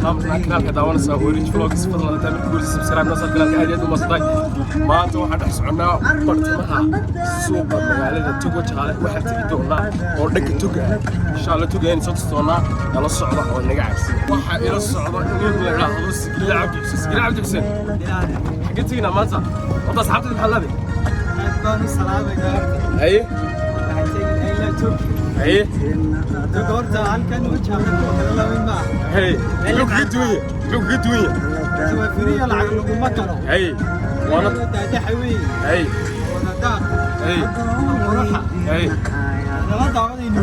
Islaamka kanaalka daawanaysaa Wareej Vlogs. Fadlan intaa markii guurisa subscribe noo saar kanaalka. Aad iyo aad u masantahay. Maanta waxaan dhex soconnaa bartamaha suuqa magaalada Togo Jaale. Waxaan tegi doonaa oo dhanka toga ah, insha Allah. Toga ayaan soo tusi doonaa, nala socda oo naga cabsi. Waxaa ila socda nin la idhaahdo Sigile Cabdi Xuseen. Sigile Cabdi Xuseen, xaggee teginaa maanta? Horta asxaabtayda maxaa leedahay? Aad baan u salaamayaa horta. Haye. Waxaan teginaa ilaa Turki. Haye. Turki horta halkan wajaha kuwa kale la mid maaha. Haye, muxuu kaga duwan yahay? Muxuu kaga duwan yahay? Waa free, lacag laguma galo. Haye, waana daadaxa weeye. Haye. Wadadaaq. Haye. Quruxa. Haye. Nala daawadaynu.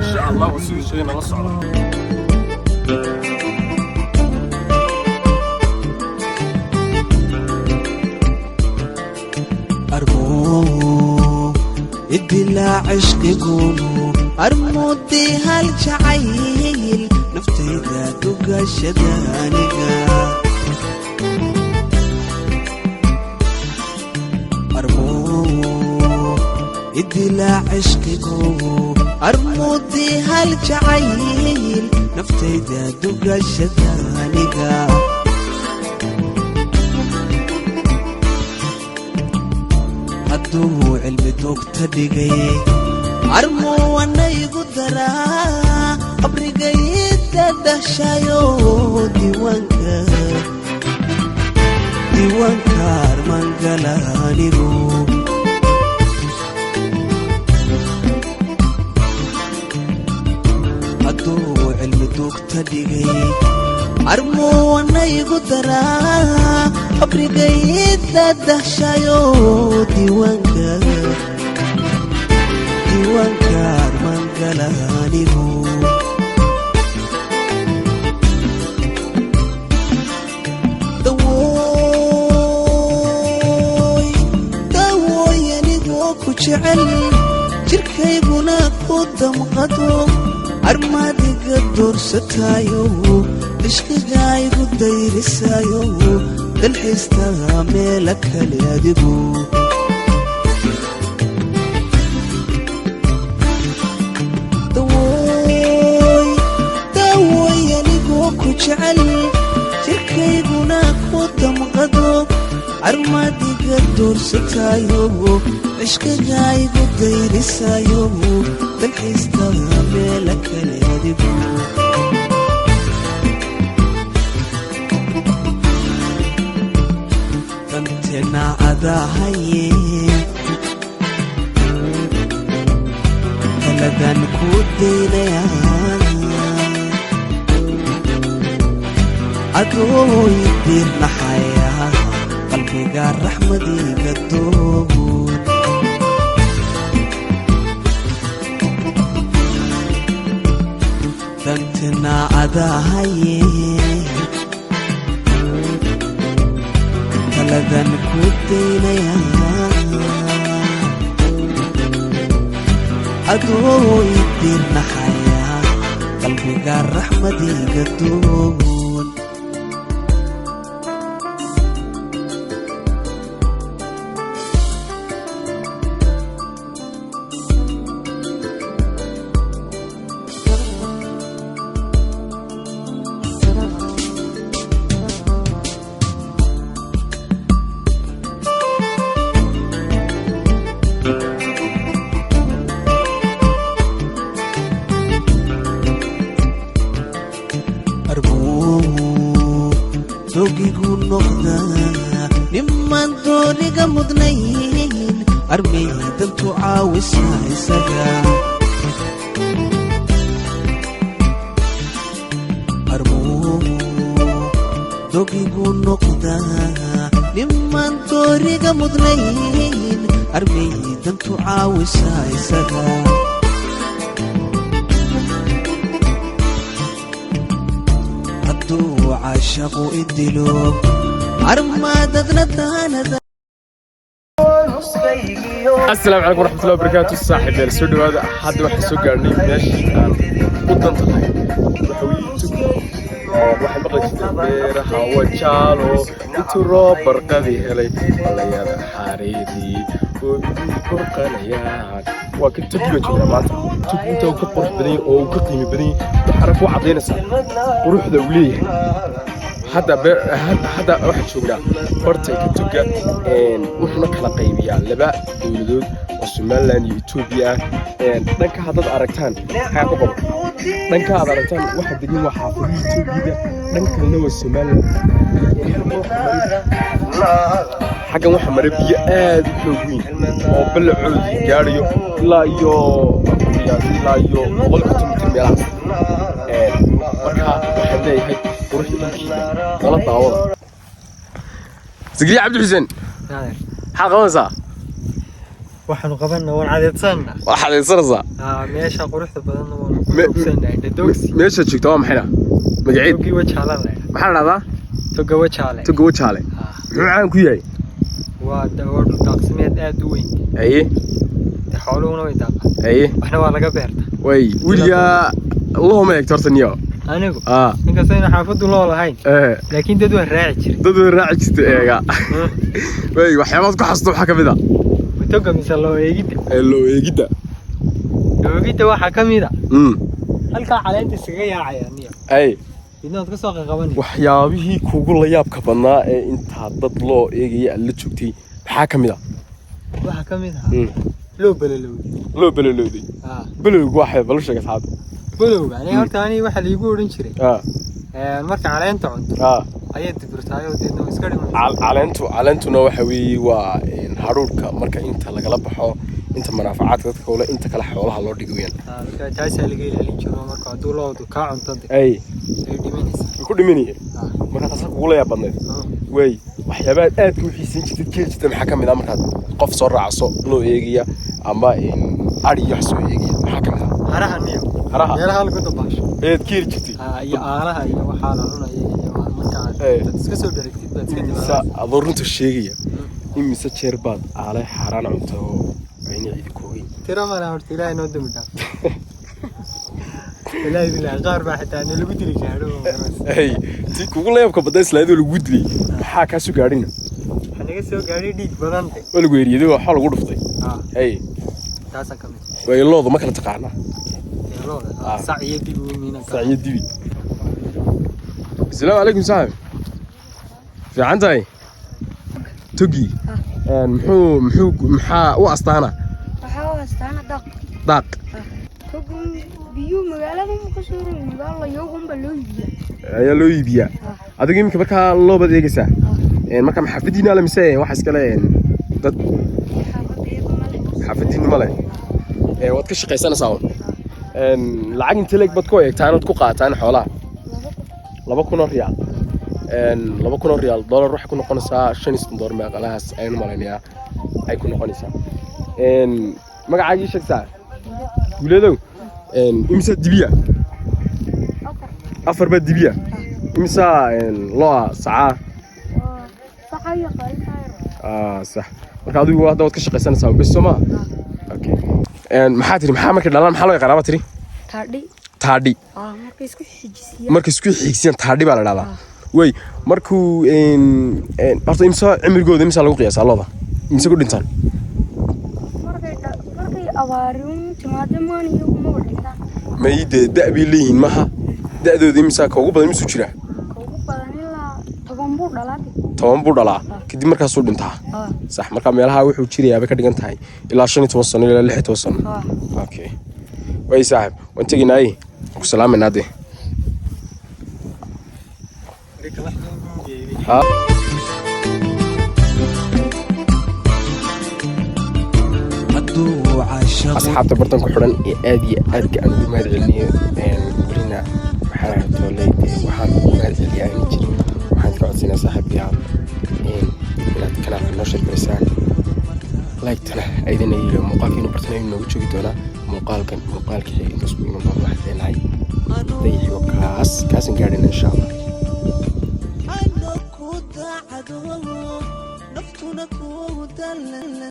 Insha Allah waa siduu sheegay, nala socda. Armuu idilaa cishqigu, armuudii hal jacayl naftayda dugashada aniga. Armuu idilaa cishqigu, armuudii hal jacayl naftayda dugashada aniga. Hadduu cilmi dugta dhigay, armuu wanaygu daraa qabrigayda dhashayo diiwaanka, diiwaanka armangala anigu. Hadduu cilmi dugta dhigay, armuu wanaygu daraa qabrigayda dhashayo diiwaanka, diiwaanka armangala anigu. Dawooy, dawooy, anigoo ku jecel, jirkayguna ku damqado, armaadiga doorsatayo, ishqigaygu dayrisayo, dalxiista meela kale adigu. Dawooy, dawooy, anigoo ku jecel, jirkayguna ku damqado, armaadiga doorsatayo, cishqigaygu dayrisayo, dalxiista meela kale adigu. Dantena adahaye, taladan ku daynaya, adooy diirnaxaya, qalbiga raxmadiga doon. Dantena adahaye, taladan ku daynaya, adooy diirnaxaya, qalbiga raxmadiga doon. Armuu dogigu noqdaa niman dooniga mudnayn, armay dantu caawisa isaga. Armuu dogigu noqdaa niman dooriga mudnayn, armay dantu caawisa isaga. Hadduu caashaqu idilo, armaadadna taanada. Asalaamu calaykum waraxmatullahi wabarakaatu, saaxiibyaal, soo dhawaada. Hadda waxaan soo gaarnay meeshii aan u danta lahayd, waxa weeye tug. Waxay maqli jirtay beeraha Wajaalo intuu roob barqadii helay, balayada xariidii oo burqanayaan. Waa kan, tugi baan joognaa maanta. Tog inta uu ka qurux badan yahay oo uu ka qiimo badan yahay, waxaana ku cadaynaysaa quruxda uu leeyahay. Hadda hadda waxaan joognaa bartanka toga. Wuxuuna kala qaybiyaa laba dowladood oo Somaliland iyo Etoobiya ah. Dhanka haddaad aragtaan, maxaa ku qabo, dhanka aad aragtaan waxa degan waa xaafadihii Etoobiyada, dhanka kalena waa Somaliland. Xaggan waxaa maray biyo aad u xoog weyn oo ballacoodii gaadhayo ilaa iyo qiyaasi ilaa iyo 150 mitir meelahaas. Marka waxaan leeyahay quruxda dhulkiina nala daawada. Zikriya Cabdi Xuseen, maxaad qabanaysaa? Waxaanu qabanna waan cadeedsanna. Waa xadaysanaysaa? Meesha quruxda badanna waanu ku doogsannahay, dhadoogsi. Meeshaad joogtaa waa maxayna magaceed? Togi Wajaale la. Maxaa la dhahdaa? Toga Wajaale. Toga Wajaale muxuu caan ku yahay? Waa dhul daaqsimeed aad u weyn. Dee xooluhuna way daaqaan, waxna waa laga beerta. Way weligaa lohoma eegto horta niyo? Anigu inkastoo ayna xaafaddu loo lahayn, laakiin dad waan raaci jiray. Dad way raaci jirta eega. Way waxyaabaad ku xasuusto waxaa ka mid a? Toga mise loo eegidda? Ee loo eegidda. Loo eegidda waxaa ka mid a halkaa caleenta iskaga yaacaya niyo, midna waad ka soo qaqabanay. Waxyaabihii kugu la yaabka badnaa ee intaa dad loo eegaya aad la joogtay maxaa ka mid a? Waxaa ka mid ahaa loo balalowday. Loo balolowday? Balowgu waxay bal sheeg asxaabta. Balowga ani horta ani waxaa liigu odhan jiray marka caleenta cunto ayay dibirtaayoo deedna way iska dhimanaysaa. Caleentuna waxa weeye waa hadhuudhka marka inta lagala baxo inta manaafacaadka dadka kale, inta kale xoolaha loo dhigo weyaan. Marka taasaa laga ilaalin jiro, marka hadduu loodu kaa cunto de ay ay dhimanaysaa. Way ku dhimanayeen. Marka taasa kugula yaab badnayd. Way waxyaabaha aadka u xiisin jirtay, keeli jirtay maxaa ka mid ah markaad qof soo raacso loo eegaya ama ari iyo wax soo eegaya, maxaa ka mid ah? Haraha niyo. Haraha. Meelaha lagu dabaasho. Ayaad keeli jirtay? Iyo aalaha iyo waxaa la cunaya iyo marka aad dad iska soo dheragtid baad iska Imise dibaa. Adoo runta sheegaya, imise jeer baad aalay xaaraan cunta oo ayna cidi koogeyn? Tiro male horta, Ilaahay noo dambi dhaaf. Ilaahay bilaahi, qaar baa xitaa nalagu dili gaadho oo garanaysa. Hey, tii kugu layaabka badda islaadoo lagu dilay maxaa kaa soo gaadhina? Waxaa naga soo gaadhay dhiig badan de. Waa lagu eriyay, waxaa lagu dhuftay. Hey. Taasaa ka mid. Way looda ma kala taqaanaa? Ee, looda sac iyo dibi miina. Sac iyo dibi. Asalaamu calaykum saaxib, fiican tahay? Togi muxuu maxaa u astaana? Waxaa u astaana daaq. Daaq. Togun biyuu magaalada ma ka soo rogi, magaala yogunba loo iibiyaa. Ayaa loo iibiyaa. Adigu iminka markaa loobaad eegaysaa? Marka ma xaafadiina ale mise waxa iskale dad? Xaafadda iyagu male. Xaafadiina male. Waad ka shaqaysanaysaa un. Lacag intee leeg baad ku eegtaan ood ku qaataan xoolaha? 2000. 2000 oo riyaal. 2000 oo riyaal dollar waxay ku noqonaysaa 65 dollar meeqalahaas ayaan u malaynayaa ay ku noqonaysaa. Magacaagii sheegtaa? Guuleedow. Imisa dibiya? Afar. Afar baa dibiya. Imisa lo'a sacaa? Waa saca iyo qaalin. Ah, sax. Marka adigu hadda waad ka shaqaysanaysaa bes, soo maa? Okay. Maxaa tiri, maxaa markay dhalaan maxaa loo yaqaanaa baa tiri? Taadhi. Taadhi. Markay isku xijisiyaan. Markay isku xigsiyan taadhi baa la dhahdaa. Wey markuu horta imisa cimrigooda imisa lagu qiyaasaa looda, imise ku dhintaan? Markay abaariun timaado maan iyagu maba dhintaan. May dee da' bay leeyihiin maha, da'dooda imisa ka ugu badan imisuu jiraa? Ka ugu badan ilaa 10 buu dhalaa. 10 buu dhalaa, kadib markaasuu dhintaa. Sax. Marka meelaha wuxuu jirayaa bay ka dhigan tahay ilaa 15 sano ilaa 16 sano. Okay, way saaxib, waan tegaynaaye, waan ku salaamaynaa dee. Ha. Hadduu caashaqu Asxaabta bartan ku xidhan ee aad iyo aadka aan ugu mahad celinayo, welina maxaa tooley dee waxaan ugu mahad celiyaa in jirin. Waxaan ka codsanaa saaxiibayaal inaad kanaalka noo share garaysaan, like-tana aydan iyo muuqaalkiinu bartan ayuu noogu joogi doonaa. Muuqaalkan muuqaalka xiga intaas ku iman doona, waxaan leenahay dayixigo kaas kaasan gaadhina insha Allah. Ano ku daacado naftuna ku dalan.